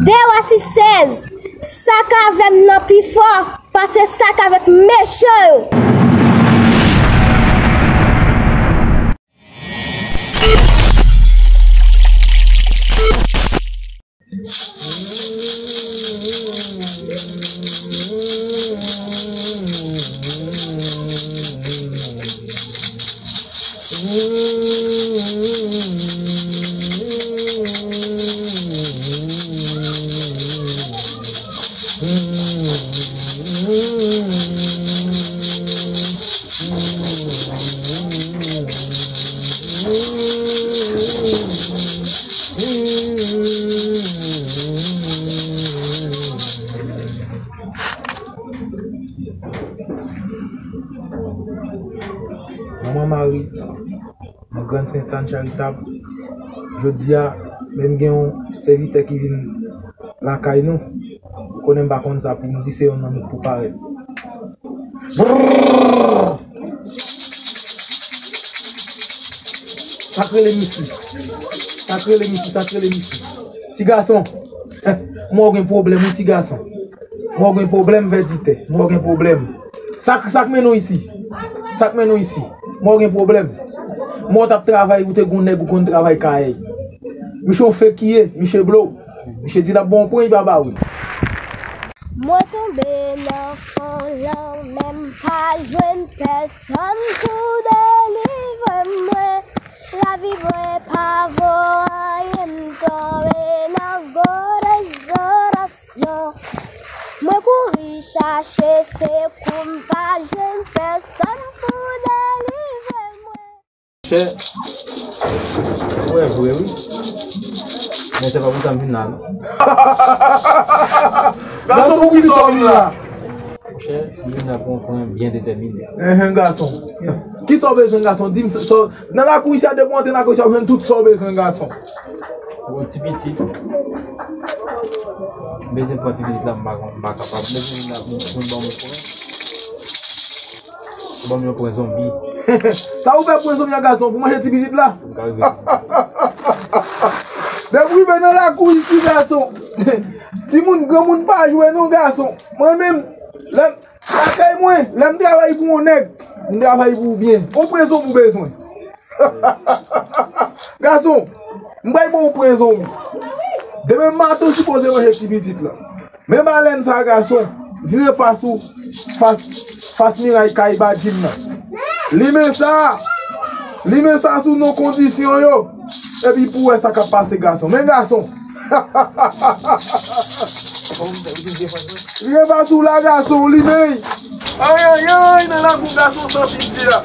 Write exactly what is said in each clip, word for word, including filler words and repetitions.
De wa sis sèz, sa k avè m nan pi fò pase sa k avèk mechan yo. Manman Mari, nan Grann Sentàn Charitab, jodi a, menm gen yon sèvitè ki vin lakay nou. Ou konnen m pa konn sa pou m di, se yon nonm pou parèt. Brrr! Sa k rele misye? Sa k rele misye? Sa k rele misye? Ti gason, mwen w gen pwoblèm, wi, ti gason. Mwen w gen pwoblèm, vèditè. Mwen w gen pwoblèm. Sa k, sa k mennen w isi? Sa k mennen w isi? Mwen w gen pwoblèm. Mwen w t ap travay, ou te gon nèg ou konn travay kay. Misye yon fake ki ye, misye blow. Misye di l ap ba w pwen, li pa ba ou l. Mwen tonbe nan fon lan, men m pa jwenn pèsonn pou delivre mwen. Lavi mwen pa vo anyen, m tonbe nan gwo dezorasyon. Mwen kouri chache sekou, m pa jwenn pèsonn pou delivre mwen. Chè, ou wè vre wi. Men se pa pou sa m vin la non. Gason, pou ki sa w vin la? Monchè, m vin la pou yon pwen byen detèmine. Enhen, gason. Kisa w bezwen, gason? Di m sa, sa, nan lakou isi a, depi w antre nan lakou isi a, w jwenn tout sa w bezwen, gason. Pou yon ti pitit. M bezwen pran ti pitit la, m pa, m pa kapab. M bezwen vin la pou, pou l ban m yon pwen. Ou ban m yon pwen zonbi. Sa ou fè pwen zonbi a, gason, pou manje ti pitit la? M ka rive. Depi w rive nan lakou isi, gason. Timoun, granmoun pa jwe non, gason. Mwen menm, lè m, lakay mwen, lè m travay pou yon nèg, m travay pou ou byen. Yon pwen zonbi ou bezwen. Gason, m pral ba w pwen zonbi. Demen maten w sipoze manje ti pitit la. Men balèn sa, gason, vire fas ou, fas, fas miray kay Badjim nan. Limen sa, limen sa sou non kondisyon yo. Epi pou wè sa k ap pase, gason. Men gason. Vire fas ou la, gason, limen. Ayayay, nan lakou gason san piti a.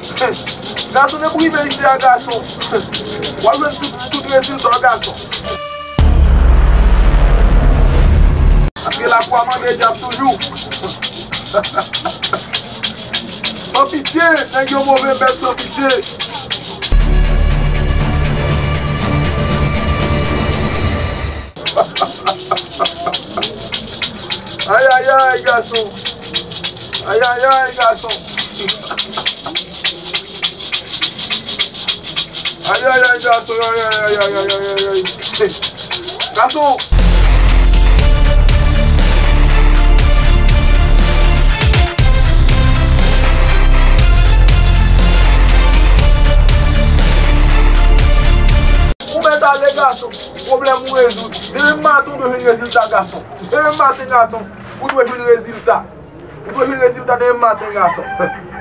Gason, depi w rive isi a, gason, w ap jwenn tout, tout rezilta w, gason. Paske lakou a mande dyab toujou. San pitye, nèg yo move bèt san pitye. Ayayay, gason. Ayayay, gason. Ayayay, gason, ayayay. Gason. Ou mèt ale, gason. Pwoblèm ou rezoud. Demen maten ou dwe jwenn rezilta, gason. Demen maten, gason, ou dwe jwenn rezilta. Ou dwe jwenn rezilta demen maten, gason.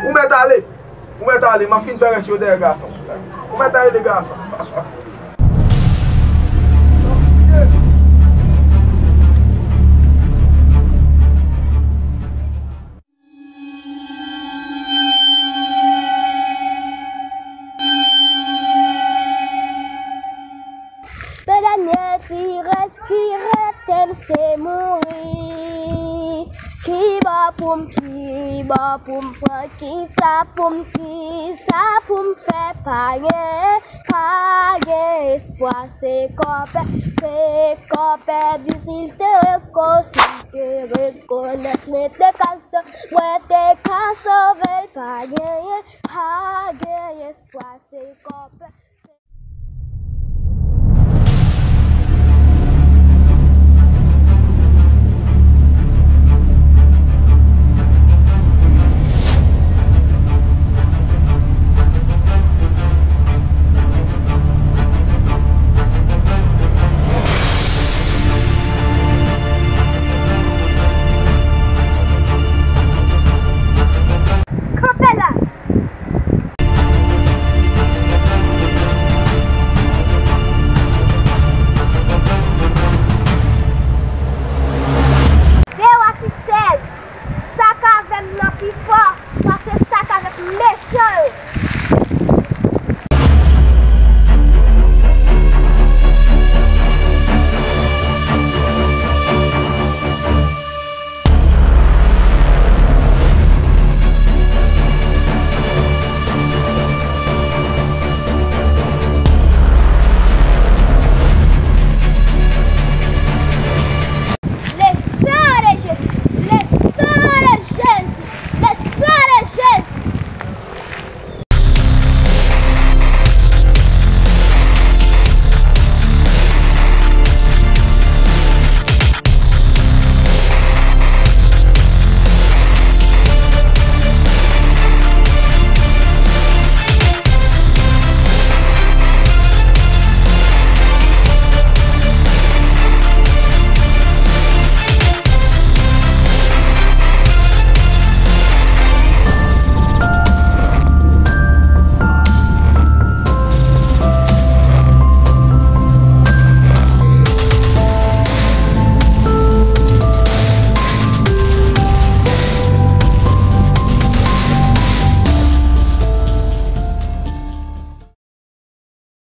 Ou mèt ale. Ou mèt ale. M ap fin fè rès yo dèyè, gason. Ou mèt ale, gason. Men dènye ti rès ki rete m se mouri. Kibò pou m, kibò pou m pran, kisa pou m, kisa pou m fè, pa gen, pa gen espwa, se kò pè, se kò pèdi, si l te reko, si l te rekonèt, mwen te ka sove, mwen te ka sove l, pa genyen, pa gen espwa, se kò pè.